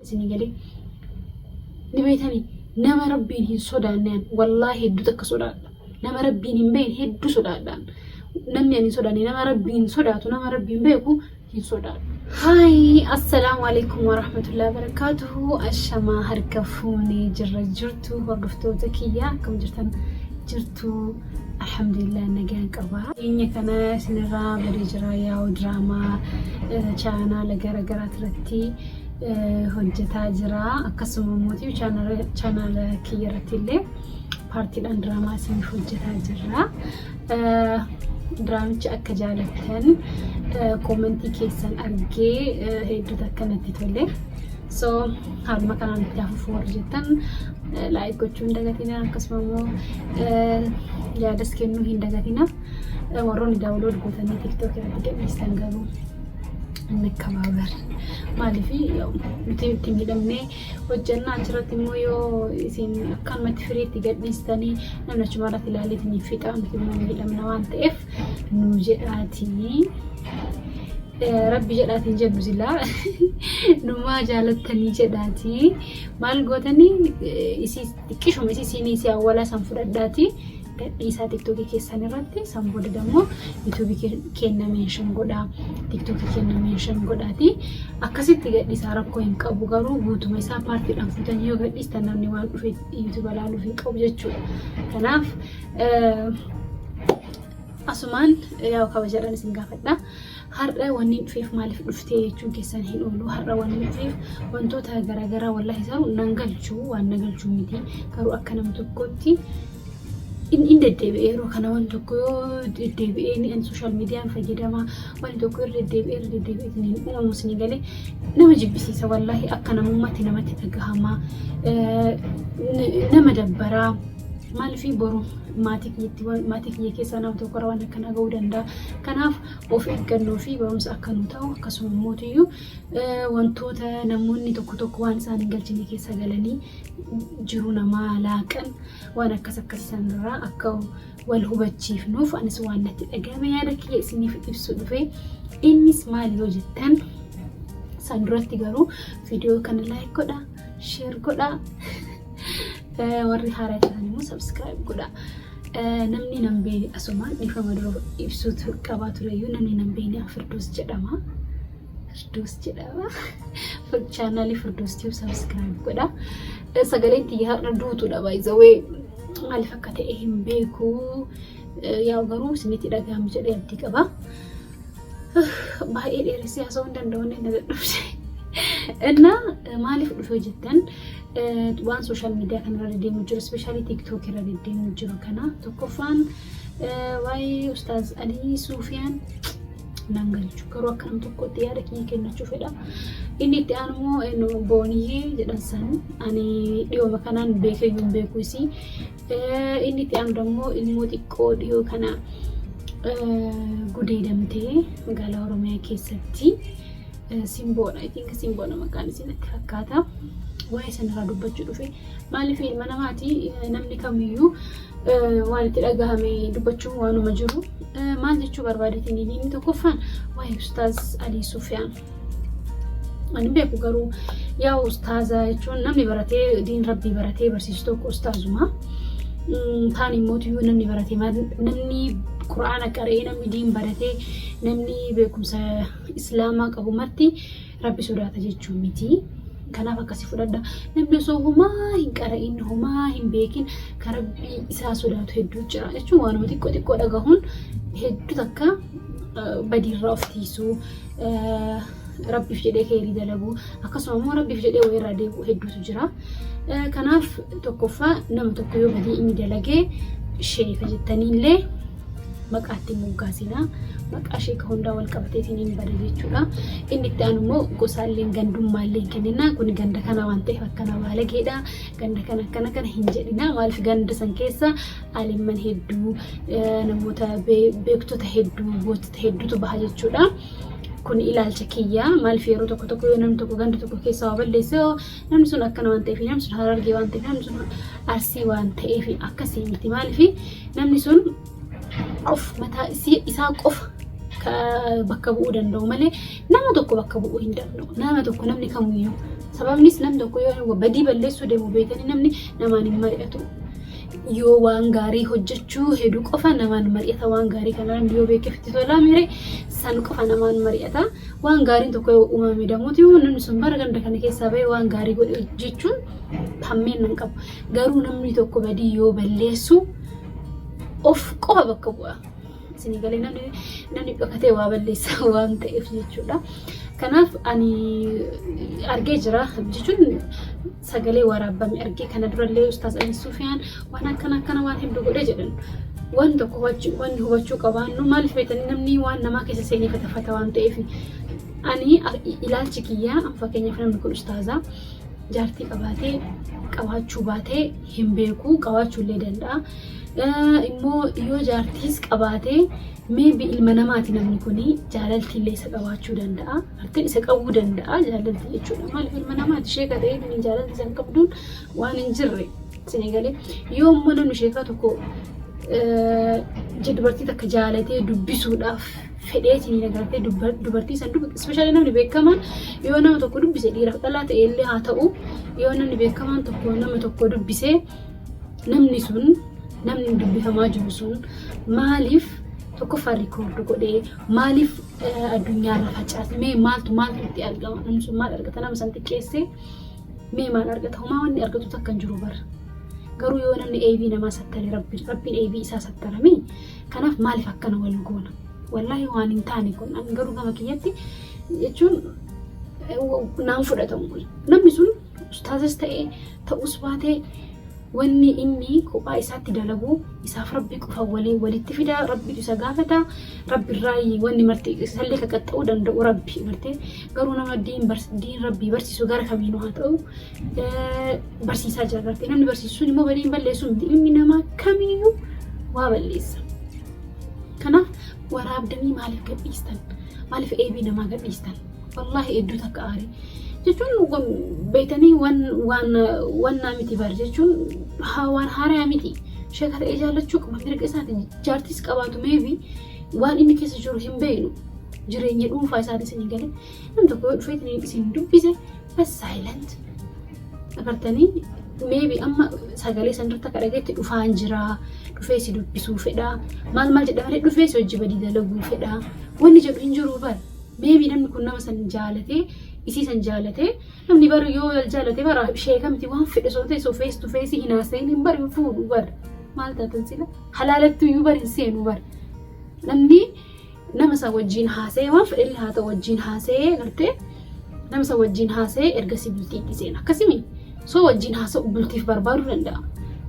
Isinii galee ni beektanii, nama Rabbiin hin sodaanne an wallaahi hedduu takka sodaadha. Nama Rabbiin hin beekne hedduu sodaadhaan. Namni ani hin sodaanne, nama Rabbiin sodaatu, nama Rabbiin beeku hin sodaadhu. Haay, assalaamu alaikum warahmatullahi wabarakatuhu. Ashamaa, harka fuunee, jirra jirtu hordoftoota kiyya, akkam jirtan? Jirtu? Alhamdulillah, nagaan qaba. Dhiyeenya kana isinirraa badee jira. Yaa'u diraamaa chaanaala gara garaati irratti hojjetaa jira. Akkasuma immoo chaanaala kiyya irratti illee paartiidhaan diraamaa isiniif hojjetaa jirra. Diraamicha akka jaalattan koomentii keessan argee hedduutu akka natti tole. So haaluma kanaan itti hafuuf warri jettan like gochuu hin dagatina, akkasuma immoo yaadas kennuu hin dagatina. Warroonni download gootanii TikTok irratti gadhiistan garuu inni akka maaliif nuti itti miidhamnee hojjannaa, achirratti immoo yoo isin akkanumatti firiitti gadhiistanii namni achuma irratti ilaaleetiin fixa, nuti immoo miidhamna waan ta'eef nu jedhaatii. Rabbi jedhaatiin jennu silaa numaa jaalattanii jedhaatii maal gootanii, isii xiqqishuma isii siinii isii awwalaa san fudhadhaatii gadhiisaa TikTokii keessan irratti. San booda immoo YouTubeii kenna mention godhaa, TikTokii kenna mention godhaati akkasitti gadhiisaa, rakkoo hin qabu. Garuu guutuma isaa paartiidhaan fuutanii yoo gadhiistan namni waan dhufe YouTube ilaaluuf hin qabu jechuudha. Kanaaf asumaan yaa kabajaadhaan isin gaafadha. Har'a wanni dhufeef, maaliif dhuftee jechuun keessan hin oolu. Har'a wanni dhufeef wantoota garaagaraa, wallahi isaa nan galchuu, waan na galchuu miti. Garuu akka nama tokkootti inni deddeebi'ee yeroo kana waan tokko yoo deddeebi'ee ni social mediaan fayyadama, wanti tokko irra deddeebi'ee irra deddeebi'ee hin uumamu isinii galee nama jibbisiisa. Wallahi akka namummaatti namatti dhagahama, nama dabbaraa. Maaliif boru maatii kiyyatti, maatii kiyya keessaa nama tokko irra waan akkanaa ga'uu danda'a. Kanaaf of eeggannoo fi barumsa akka nu ta'u, akkasuma immoo wantoota namoonni tokko tokko waan isaan hin galchine keessa galanii jiru namaa laaqan, waan akkas akkasii irraa akka wal hubachiifnuuf anis waan natti dhagahame yaada kiyya isiniif ibsu dhufe. Innis maal yoo jettan, san duratti garuu viidiyoo kana like godhaa, share godhaa, warri haaraa ta'an immoo subscribe godhaa. Namni nan beekne, asumaan dhiifama dura ibsuutu qabaa tureyyuu, namni nan beekne Firdoos jedhama. Firdoos jedhama. Chaanaalii Firdoos Tube subscribe godhaa. Sagaleen tiyya har'a duutuudha baay'isawee, maaliif akka ta'e hin beeku. Yaa garuu isinitti dhaga'amu jedhee abdii qaba. Baay'ee dheeressee haasa'uu hin danda'u, inni na dadhabse. Innaa maaliif dhufee jettan, waan social media kanarra deddeemu jiru, especially TikTok irra deddeemu jiru kana, tokkoffaan waa'ee Ustaaz Alii Suufiyaan nan galchu, garuu akka nam tokkotti yaada kiyya kennachuu fedha. Inni itti aanu immoo Booniyyee jedhan san ani dhiyooma kanaan beekeyyuu hin beeku isii. Inni itti aanu immoo ilmoo xiqqoo dhiyoo kana gudeedamtee magaalaa Oromiyaa keessatti, Simboodha. I think Simboodha maqaan isii natti fakkaata. Waa'ee sanarraa dubbachuu dhufe. Maaliif, ilma namaati, namni kamiyyuu waan itti dhagahame dubbachuun waanuma jiru. Maal jechuu barbaadeetiin, inni tokkoffaan waa'ee Ustaaz Alii Sufiyaan. Ani beeku, garuu yaa ustaaza jechuun namni baratee diin Rabbii baratee barsiisu tokko ustaazuma. Taan immoo namni baratee, namni Quraana qara'ee, namni diin baratee, namni beekumsa Islaamaa qabu marti Rabbi sodaata jechuun miti. Kanaaf akkasii fudhadha. Namni osoo homaa hin qara'in, homaa hin beekin kan Rabbii isaa sodaatu hedduu jira. Jechuun waanuma xiqqoo xiqqoo dhagahuun hedduu takka badiirraa of tiisuu, Rabbiif jedhee keerii dalaguu, akkasuma immoo Rabbiif jedhee wayirraa deebi'u hedduutu jira. Kanaaf tokkoffaa nama tokko yoo badii inni dalagee sheeka jettaniillee maqaa ittiin moggaasinaa. Maqaa sheeka hundaa wal qabateetiin hin bada jechuudha. Inni itti aanu immoo gosaallee gandummaallee hin kenninaa. Kun ganda kana waan ta'eef akkana baalageedha. Ganda kana akkana kana hin jedhina. Maaliif, ganda san keessa alimman hedduu, namoota beektota hedduu, gootota hedduutu baha jechuudha. Kun ilaalcha kiyya. Maaliif, yeroo tokko tokko yoo namni tokko ganda tokko keessaa waa balleesse, namni sun akkana waan ta'eef, namni sun Harargee waan ta'eef, namni sun Arsii waan ta'eef akkasii miti. Maaliif, namni sun of mataa isaa qofa bakka bu'uu danda'u malee nama tokko bakka bu'uu hin danda'u. Nama tokko namni kamiyyuu Sababnis namni tokko yoo badii balleessuu deemu, beekanii, namni namaan hin mari'atu. Yoo waan gaarii hojjechuu hedduu qofa namaan mari'ata. Waan gaarii kana namni yoo beekeef itti tolaa mire san qofa namaan mari'ata. Waan gaariin tokko yoo uumame damuuti, namni sun bara ganda kana keessaa bahee waan gaarii godhe jechuun hammeen nan qabu. Garuu namni tokko badii yoo balleessu of qofa bakka bu'a. Isinii galee? Namni dhokatee waa balleessa waan ta'eef jechuudha. Kanaaf ani argee jira jechuun sagalee waraabame argee. Kana durallee Ustaaz Ali Sufiyaan waan akkana akkana waan hedduu godhe jedhan. Waan tokko wanni hubachuu qabaannu, maaliif beektanii, namni waan namaa keessa seenee fatafata waan ta'eef, ani ilaalchi kiyyaa, fakkeenyaaf namni kun ustaazaa jaartii qabaatee qabaachuu baatee hin beeku, qabaachuu illee danda'a. Immoo yoo jaartiis qabaatee, maybe ilma namaati namni kuni, jaalalti illee isa qabaachuu danda'a. Artiin isa qabuu danda'a jaalalti jechuudha. Maaliif, ilma namaati, sheeka ta'ee inni jaalalti isa hin qabduun waan hin jirre, isinii galee? Yoo immoo namni sheekaa tokko dubartii takka jaalatee dubbisuudhaaf fedheetiin agartee dubartii san dubbise, especially namni beekamaan yoo nama tokko dubbise, dhiiraaf dhalaa ta'e illee haa ta'u, yoo namni beekamaan tokko nama tokko dubbise, namni sun, namni dubbifamaa jiru sun maaliif tokkoffaa record godhee, maaliif addunyaarra facaase? Mee maaltu maaltu itti argama? Namni sun maal argata? Nama san xiqqeessee mee maal argata? Homaa wanni argatu takka hin jiru bara. Garuu yoo namni eebii namaa sattare, Rabbiin eebii isaa sattarame. Kanaaf maaliif akkana wal goona? Wallaahi waan hin taane kun. Ani garuu gama kiyyatti jechuun naan fudhatamu. Namni sun ustaazas ta'ee ta'us baatee, wanni inni kophaa isaatti dalagu isaaf Rabbi qofa waliin walitti fida. Rabbitu isa gaafata, Rabbi irraa wanni marti isallee kaqaxxa'uu danda'u Rabbi gartee. Garuu nama diin Rabbii barsiisu, gara kamiinuu haa ta'u, barsiisaa jira gartee. Namni barsiisu sun immoo badii hin balleessu miti. Ilmi namaa kamiyyuu waa balleessa. Kanaaf waraabdanii maaliif gadhiistan? Maaliif eebii namaa gadhiistan? Wallaahi hedduu takka aarii jechuun, beektanii, waan waan wannaa miti bar jechuun waan haaraa miti. Sheeka ta'ee jaallachuu qaba, mirga isaati. Jaartis qabaatu, maybe waan inni keessa jiru hin beeknu. Jireenya dhuunfaa isaatis hin galee. Namni tokko yoo dhufee isin dubbise, bas, silent. Agartanii, maybe amma sagalee san irratti akka dhageetti, dhufaan jira, dhufee si dubbisuu fedha, maal maal jedha malee dhufee si hojii badii dalaguu fedha wanni jedhu hin jiru bar. Maybe namni kun nama san jaalatee, isii san jaalatee, namni bar yoo wal jaalate bara sheekamti waan fedhe soo ta'e, so face to face hin haasa'in hin bar hin fuudhu bar. Maal taatan sila? Halaalattu iyyuu bar hin seenu bar. Namni nama isa wajjin haasa'ee, waan fedhe haa ta'u, wajjin haasa'ee gartee, nama isa wajjin haasa'ee ergasii bultii itti seena. Akkasimi soo wajjin haasa'u bultiif barbaaduu danda'a.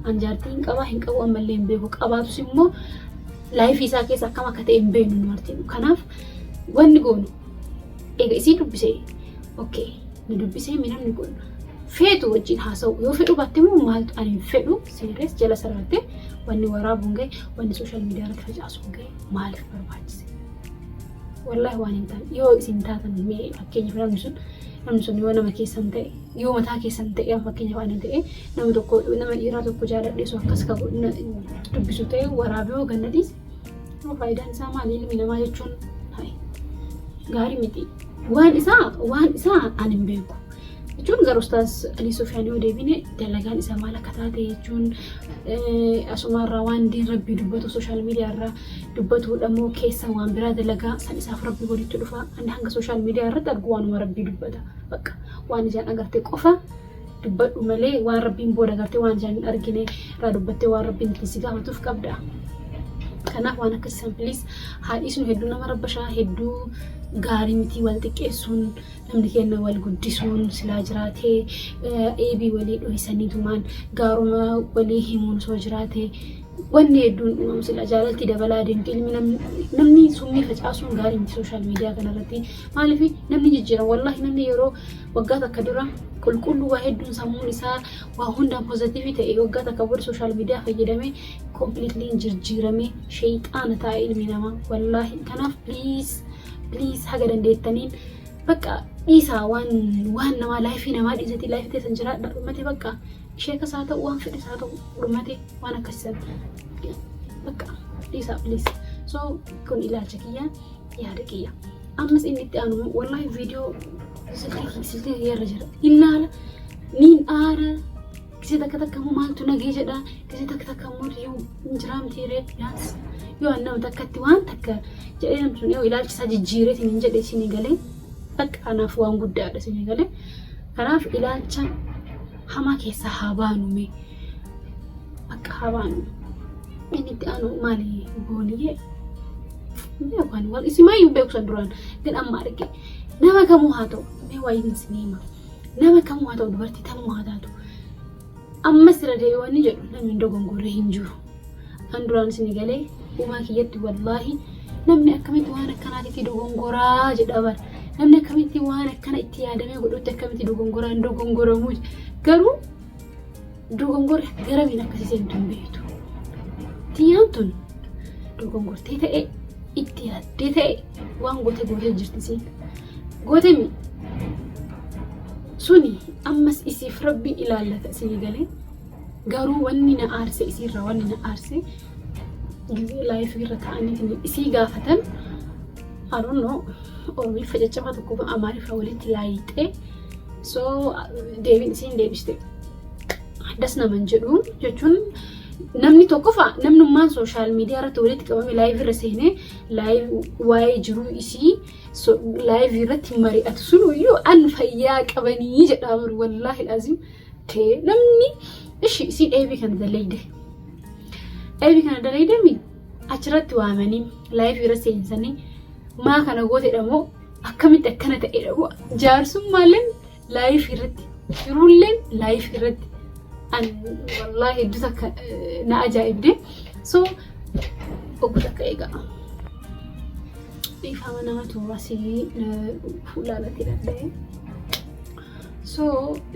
An jaartii hin qabaa hin qabu ammallee hin beeku. Qabaatus immoo life isaa keessa akkam akka ta'e hin beeknu nu martinu. Kanaaf wanni goonu, eega isii dubbisee, okay, nu dubbisee mi namni kun feetu wajjin haasa'u, yoo fedhu baatte immoo maaltu ani hin fedhu seeres jala sarartee wanni waraabuun gahe, wanni social media irratti facaasuun gahe maaliif barbaachise? Wallaahi waan hin taane. Yoo isin taatan, mee fakkeenyaaf namni sun yoo nama keessan ta'e, yoo mataa keessan ta'e, fakkeenyaaf ani ta'e, nama tokko, nama dhiiraa tokko jaaladhe, so akkas ka dubbisu ta'e, waraabee yoo gannadhiis, faayidaan isaa maali? Ilmi namaa jechuun gaarii miti. Waan isaa ani hin beeku. Jechuun gara Ustaaz Alii Sufiyaan yoo deebine, dalagaan isaa maal akka taate jechuun, asumarraa waan diin Rabbii dubbatu social media irraa dubbatudha moo keessa waan biraa dalagaa, san isaaf Rabbii walitti dhufa. Ani hanga social media irratti argu waanuma Rabbii dubbata. Bakka waan ijaan agarte qofa dubbadhu malee, waan Rabbiin booda agartee, waan ijaan hin argine irraa dubbattee waan Rabbiin ittiin si gaafatuuf qabda. Kanaaf waan akkasiisan please haa dhiisnu. Hedduu nama rabbashaa, hedduu gaarii miti wal xiqqeessuun. Namni keenya wal guddisuun silaa jiraatee, eebii walii dhohisaniitumaan gaaruma walii himuun osoo jiraatee, wanni hedduun uumamu sila jaalalti dabalaa deemti. Ilmi namni summii facaasuun gaarii miti social media kanarratti. Maaliif, namni jijjiirama. Wallaahi namni yeroo waggaa takka dura qulqulluu, waa hedduun sammuun isaa waa hundaan positive ta'e, waggaa takka booda social media fayyadamee completely jijjiirame, sheexaana taa'e ilmi namaa, wallaahi. Kanaaf please, please, haga dandeettaniin bakka dhiisaa. Waan namaa, life namaa dhiisati, life teessan jiraadha. Dhumate bakka. Ishee akkas haa ta'u, waan fedhe haa ta'u, dhumate. Waan akkasiisan bakka dhiisaa, please. So kun ilaalcha kiyya, yaada kiyya. Ammas inni itti aanu, wallaahi, viidiyoo Silkii kiyyarra jira. Ilaala niin aara. Gisee takka takka immoo maaltu nagee jedha. Gisee takka takka immoo yoo hin jiraamti ree yaas. Yoo an nama takkatti waan takka jedhee namni sun yoo ilaalcha isaa jijjiireetiin hin jedhe isinii galee, bakka anaaf waan guddaadha isinii galee. Kanaaf ilaalcha hamaa keessaa haa baanu mee. Bakka haa baanu. Inni itti aanu maali, booniyyee? Beeku ani wal isimaayyuu beeku san duraan gan amma arge. Nama kamuu haa ta'u, mee waa'ee isin hima. Nama kamuu haa ta'u, dubartii tamuu haa taatu. Ammas irra deebi'ee wanni jedhu, namni hin dogongorre hin jiru. An duraan isin galee uumaa kiyyatti, wallaahi, namni akkamitti waan akkanaatitti dogongoraa jedha bara. Namni akkamitti waan akkana itti yaadamee godhutti akkamitti dogongoraa hin dogongoramuu? Garuu dogongorri garamiin akkasii seentu hin beektu. Tiyyaan tun dogongortee ta'e, itti yaaddee ta'e, waan goote gootee jirti isiin. Goote mi suni ammas isiif rabbiin ilaallata isinii galee. Garuu wanni na aarse isiirraa, wanni na aarse, gizee live irra ta'anii isii gaafatan, I don't know, Oromiffa caccabaa tokko Amaariffa walitti laayixee, so deebiin isiin deebiste addas naman jedhu. Jechuun namni tokkofa namnummaan social media irratti walitti qabame live irra seenee live waa'ee jiruu isii live irratti mari'atu sun iyyuu an fayyaa qabanii jedhaa baru. Wallaahi azim tee namni ishi isiin eebii kana dalayde, eebii kana dalaydemi achirratti waamanii live irra seensanii maa kana gootedha moo akkamitti akkana ta'edha moo jaarsummaalleen live irratti jiruulleen live irratti, an wallaahi hedduu takka na ajaa'ibde. So obbo takka eegaa dhiifama, namatu asii fuulaalatti danda'e. So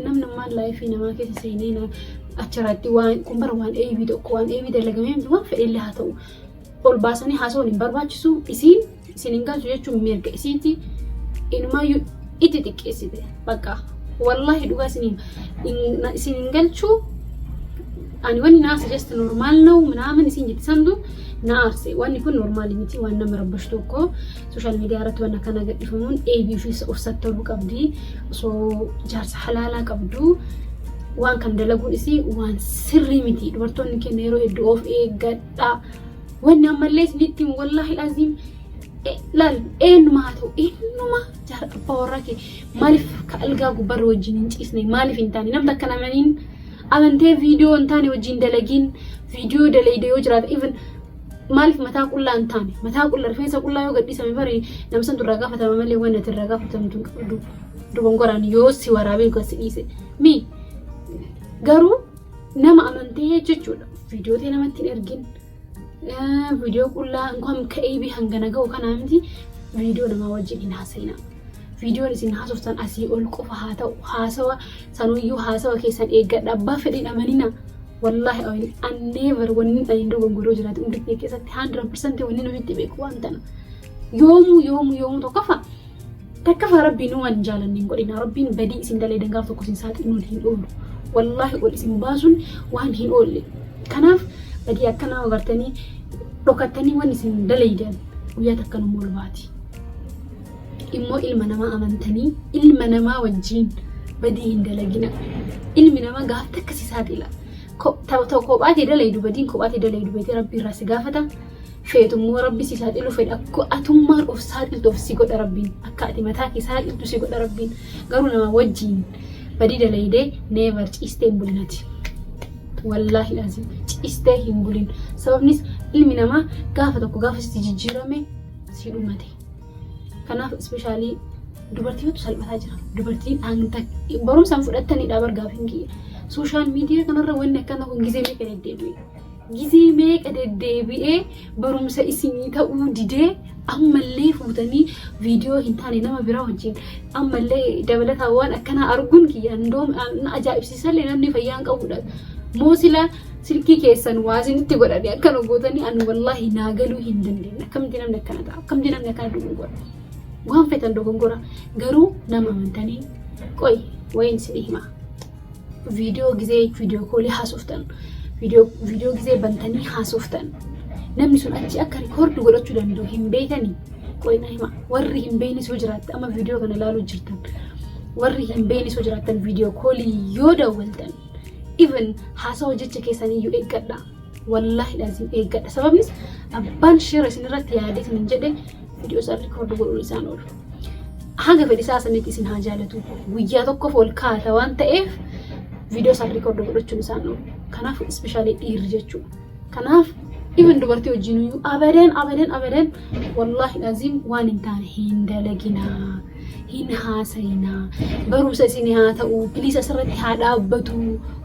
namni ammaan live namaa keessa seenee achirratti waan kun bara waan eebii tokko, waan eebii dalagamee miti, waan fedhellee haa ta'u, ol baasanii haasa'uun hin barbaachisu. Isiin isin hin galchu jechuun mirga isiiti. Inumaayyuu itti xiqqeessite bakka. Wallaahi dhugaa isin hin galchu. Ani wanni na aarse just normal ነው ምናምን isin jetti santu na aarse. Wanni kun normal miti. Waan nama rabbashu tokko social media irratti waan akkana gadhiifamuun eebii fi of sattaruu qabdi. Osoo jaarsa halaalaa qabdu waan kan dalaguun isii waan sirrii miti. Dubartoonni keenya yeroo hedduu of eeggadhaa. Wanni ammallee isinitti himu, wallaahi aziim, laal, eenyuma haa ta'u, eenyuma jaara abbaa warraa kee maaliif ka algaa gubbarra wajjin hin ciisne, maaliif hin taane, namni akka namaniin amantee viidiyoo hin taane wajjin dalagiin, viidiyoo dalayde yoo jiraate, even maaliif mataa qullaa hin taane? Mataa qullaa, rifeensa qullaa yoo gadhiisame bari nama santu irraa gaafatama malee wanni ati irraa gaafatamtu hin qabdu. Dogongoraan yoo si waraabee yookaan si dhiise mi, garuu nama amantee jechuudha viidiyoo ta'e namatti hin ergin. Viidiyoo qullaa inkaan ka'ee bi hangana ga'u kanaa miti. Viidiyoo namaa wajjin hin haasa'ina. Viidiyoon isin haasoftan asii ol qofa haa ta'u. Haasawa sanuyyuu haasawa keessan eeggadha. Abbaa fedhiin amanina. Wallaahi an never, wanni ani dogongoroo jiraate umrii kee keessatti 100% wanni nuti beeku waan tana. Yoomuu yoomuu yoomuu tokkoffaa takkaffaa rabbiin waan hin jaalanne hin godhina. Rabbiin badii isin daleedan gaaf tokko isin saaxiluun hin oolu. Wallaahi ol isin baasuun waan hin oolle. Kanaaf badii akkanaa agartanii dhokattanii waan isin daleeydan guyyaa takka nu ol baati. Immoo ilma namaa amantanii ilma namaa wajjin badii hin dalagina. Ilmi namaa gaaf takka si saaxila. Kophaatee dalaydu, badiin kophaatee dalaydu beetee rabbi irraa si gaafata. Feetummoo rabbi si saaxilu fedha, akka atummaan of saaxiltu of si godha rabbiin. Akka ati mataa kee saaxiltu si godha rabbiin. Garuu nama wajjin badii dalaydee never ciistee hin bulinati. Wallaahi lazim ciistee hin bulin. Sababnis ilmi namaa gaafa tokko gaafa sitti jijjiirame si dhumate. Kanaaf especially dubartiitu salphataa jira. Dubartiin barumsaan fudhattanidha bargaafin kiyya. Social media kanarra wanni akkana kun gizee meeqa deddeebi'e? Gizee meeqa deddeebi'ee barumsa isinii ta'uu didee, ammallee fuutanii viidiyoo hin taane nama biraa wajjin ammallee dabalataan waan akkanaa arguun kiyya indoom na ajaa'ibsiisallee, namni fayyaa hin qabudha. Moo sila silkii keessan waa isinitti godhanii akkana gootanii, ani wallaahi naa galuu hin dandeenye. Akkamitti namni akkana ta'a? Akkamitti namni akkana dogongora? Waan feetan dogongora, garuu nama amantanii qoy wayin isin hima. Viidiyoo gizee video call haasoftan, viidiyoo gizee bantanii haasoftan, namni sun achi akka record godhachuu danda'u hin beekanii? Qoy na hima, warri hin beeknes yoo jiraatte amma viidiyoo kana ilaaluu jirtan. Warri hin beekne osoo jiraattan, video call yoo daawwaltan, even haasawa jecha keessaniyyuu eeggadha. Wallaahi laazim eeggadha. Sababnis abbaan shira isin irratti yaadee isin jedhe viidiyoo isaa record godhuun isaan oolu. Haga fedhi isaa sanitti isin haa jaalatu. Guyyaa tokkoof ol kaata waan ta'eef viidiyoo isaa record godhachuun isaan oolu. Kanaaf especially dhiirri jechuudha. Kanaaf even dubartii wajjin iyyuu abadan, abadan, abadan, wallaahi laazim waan hin taane hin dalaginaa. Hin haasayinaa. Barumsa isin haa ta'u. Please asirratti haa dhaabbatu.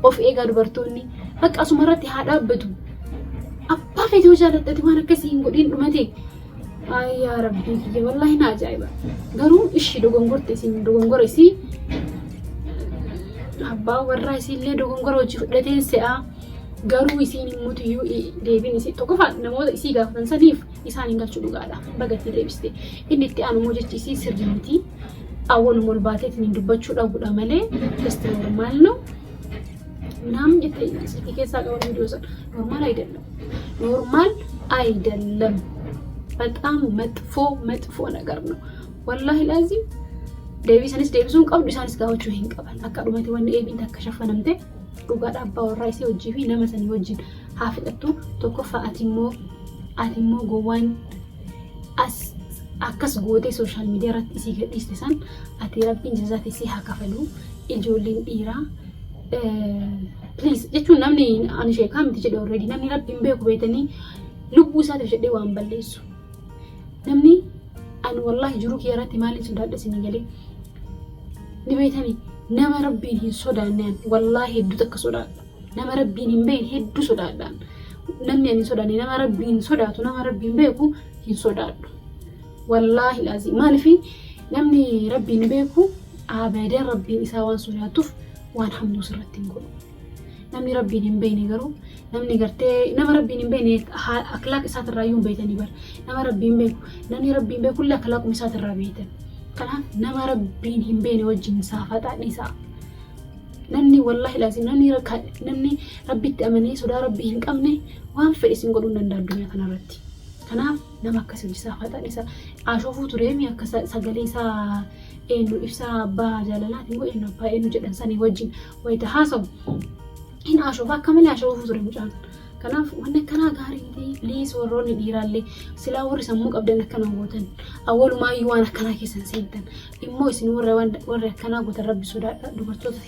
Of eegaa dubartoonni. Bakka asuma irratti haa dhaabbatu. Abbaa feetee yoo jaallatte waan akkasii hin godhin, dhumate. Ayyaa rabbii kiyya, wallaahi na ajaa'iba. Garuu ishii dogongorte, isin dogongora isii, abbaa warraa isiillee dogongora hojii fudhateen se'a. Garuu isiin immoo deebiin isii tokkoffaa namoota isii gaafatan saniif isaan hin galchu, dhugaadha. Bagatti deebiste. Inni itti aanu immoo jechi isii sirrii miti. Awwaluma ol baateetiin dubbachuu dhabuudha malee just normal ነው ምናምን jettee silkii keessaa qaban viidiyoo sana normal አይደለም፣ normal አይደለም። በጣም መጥፎ መጥፎ ነገር ነው። Wallaahi laazim deebii sanis deebisuu hin qabdu, isaanis gaafachuu hin qaban. Akka dhumati wanni eebiin takka shaffanamte dhugaadha. Abbaa warraa isii hojii fi nama sanii wajjin haa fixattu. Tokkoffaa ati immoo gowwaan as akkas gootee social media irratti isii gadhiiste san, ati rabbiin jazaate isii haa kafalu. Ijoolleen dhiiraa please jechuun namni ani sheekaa miti jedhe, already namni rabbiin beeku beetanii lubbuu isaatiif jedhee waan balleessu. Namni ani wallaahi jiruu kiyya irratti maaliin sodaadha isinii galee ni beetanii? Nama rabbiin hin sodaanne wallaahi hedduu takka sodaadha. Nama rabbiin hin beekne hedduu sodaadhaan. Namni ani hin sodaanne, nama rabbiin sodaatu, nama rabbiin beeku hin sodaadhu. Wallaahi laazim maaliif namni rabbiin beeku abadan rabbiin isaa waan sodaatuuf waan hamtuu sirratti hin godhu. Namni rabbiin hin beekne garuu, namni gartee nama rabbiin hin beekne akhlaaq isaatirraa iyyuu hin beektanii bara. Nama rabbiin beeku, namni rabbiin beeku illee akhlaaquma isaatirraa beektan. Kanaaf nama rabbiin hin beekne wajjin saafaxaa dhiisaa. Namni wallaahi laazim namni rabbitti amanee sodaa rabbii hin qabne waan fedhe isin godhuu hin danda'a addunyaa kanarratti. Kanaaf nama akkasii hojii saafaxaa dhiisaa. Ashoofuu tureemi akka sagalee isaa eenyu ibsaa abbaa jaalalaati immoo eenyu abbaa eenyu jedhan sanii wajjin wayita haasa'u hin ashoof, akka malee ashoofuu ture mucaan. Kanaaf wanni akkanaa gaarii miti. Please warroonni dhiiraallee silaa warri sammuu qabdan akkana gootan awwalumaayyuu waan akkanaa keessan seentan immoo isin warri akkanaa gootan rabbi sodaadha, dubartoota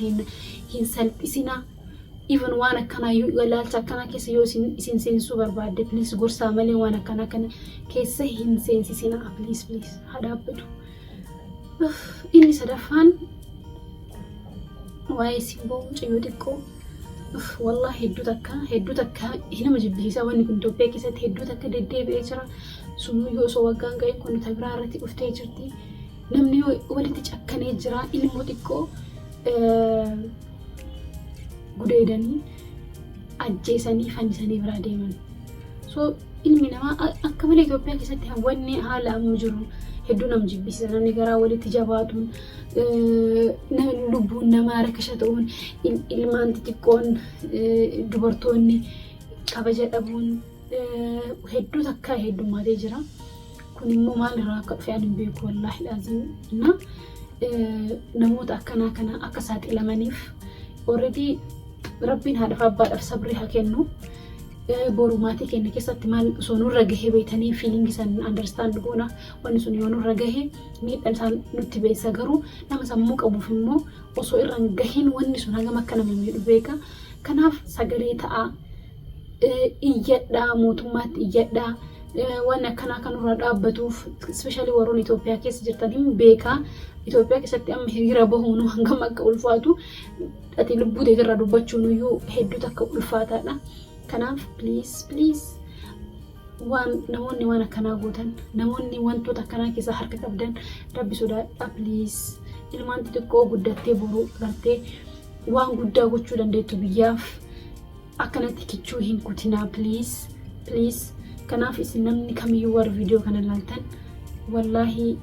hin salphisinaa. Even waan akkanaa ilaalcha akkanaa keessa yoo isin seensisuu barbaadde, please gorsaa malee waan akkanaa kana keessa hin seensisinaa. Please, please haa dhaabbatu. Inni sadaffaan waa'ee simboo mucayyoo xiqqoo. Wallaahi hedduu takka hedduu takka nama jibbisiisaa. Wanni kun Itoophiyaa keessatti hedduu takka deddeebi'ee jira. Sunuyyuu osoo waggaan ga'e kun ta biraa irratti dhuftee jirti. Namni walitti cakkanee jira. Ilmoo xiqqoo gudeedanii ajjeesanii fannisanii biraa deeman. So ilmi namaa akka malee Itoophiyaa keessatti wanni haala amma jiru hedduu nama jibbisiisa. Namni garaa walitti jabaatuun, lubbuun namaa rakasha ta'uun, ilmaan xixiqqoon, dubartoonni kabaja dhabuun hedduu takka heddummaatee jira. Kun immoo maalirraa akka dhufe ani hin beeku, wallaahi laazim. Na namoota akkanaa kana akka saaxilamaniif already rabbiin haadhaaf abbaadhaaf sabrii haa kennu. Boru maatii keenya keessatti maal osoo nurra gahee beetanii feeling san understand goona. Wanni sun yoo nurra gahe miidhaan isaan nutti beessa, garuu nama sammuu qabuuf immoo osoo irra hin gahin wanni sun hagam akka nama miidhu beeka. Kanaaf sagalee ta'aa, iyyadhaa, mootummaatti iyyadhaa. Waan akkanaa kan nurra dhaabbatuuf especially warroonni Itoophiyaa keessa jirtan hin beekaa. Itoophiyaa keessatti amma hiriira bahuun hangam akka ulfaatu, ati lubbuu teetirraa dubbachuun iyyuu hedduu takka ulfaataadha. Kanaaf please, please waan namoonni waan akkanaa gootan, namoonni wantoota akkanaa keessaa harka qabdan, rabbi sodaadha please. Ilmaan xixiqqoo guddattee boruu gartee waan guddaa gochuu dandeettu biyyaaf akkanatti kichuu hin kutinaa, please, please. Kanaaf isin namni kamiyyuu warri viidiyoo kana ilaaltan, wallaahi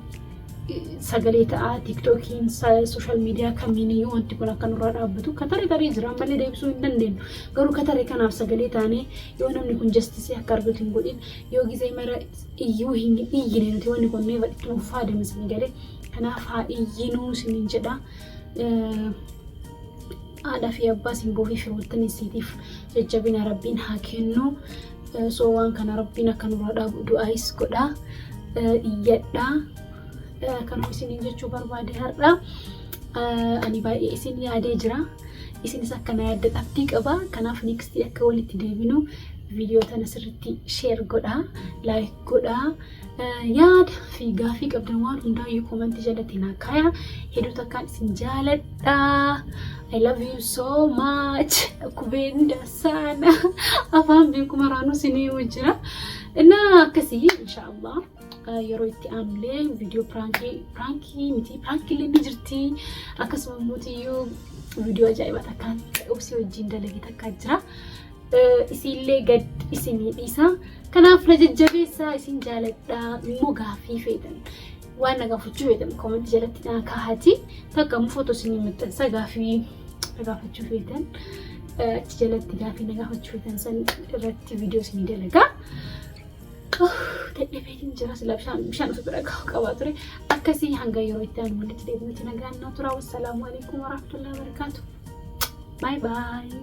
sagalee ta'aa. TikTokiin, social media kamiiniyyuu wanti kun akka nurraa dhaabbatu katare taree jira ammallee deebisuu hin dandeenyu, garuu katare kanaaf sagalee taanee yoo namni kun justice akka argatu hin godhin, yoo gizee mara iyyuu hin iyyine nuti wanni kun neeva itti ulfaa deemsanii galee. Kanaaf haa iyyinuu isiniin jedha. Haadhaa fi abbaa Simboo fi firoottan isiitiif jajjabina Rabbiin haa kennu. So waan kana Rabbiin akka nurraa dhaabu du'aayis godhaa. Iyyadhaa. Kanuma isiniin jechuu barbaade har'a. Ani baay'ee isin yaadee jira. Isinis akka na yaaddan abdii qaba. Kanaaf next akka walitti deebinu viidiyoo tana sirriitti share godhaa, like godhaa. Yaada fi gaafii qabdan waan hundaayyuu comment jalatti naa kaayaa. Hedduu takkaan isin jaaladha. I love you so much. Kupenda sana. Afaan beeku maraanuu isinii jira. Innaa akkasii, inshaallah. Yeroo itti aanullee viidiyoo prank, prank miti, prankiillee ni jirti. Akkasuma immoo viidiyoo ajaa'ibaa takkaan obsii wajjin dalage takkaa jira. Isiillee gad isinii dhiisa. Kanaaf na jajjabeessaa, isin jaaladha. Immoo gaafii feetan, waan na gaafachuu feetan comment jalatti naa kaahati. Takka immoo footoo isinii maxxansa, gaafii na gaafachuu feetan achi jalatti gaafii na gaafachuu feetan san irratti viidiyoo isinii dalagaa. Dadhabeetiin jira, sila bishaan osoo bira kaa'u qabaa ture. Akkasii hanga yeroo itti aanu walitti deebinutti nagaan naa tura. Wassalaamu alaikum warahmatullahi wabarakatuh. Bye bye.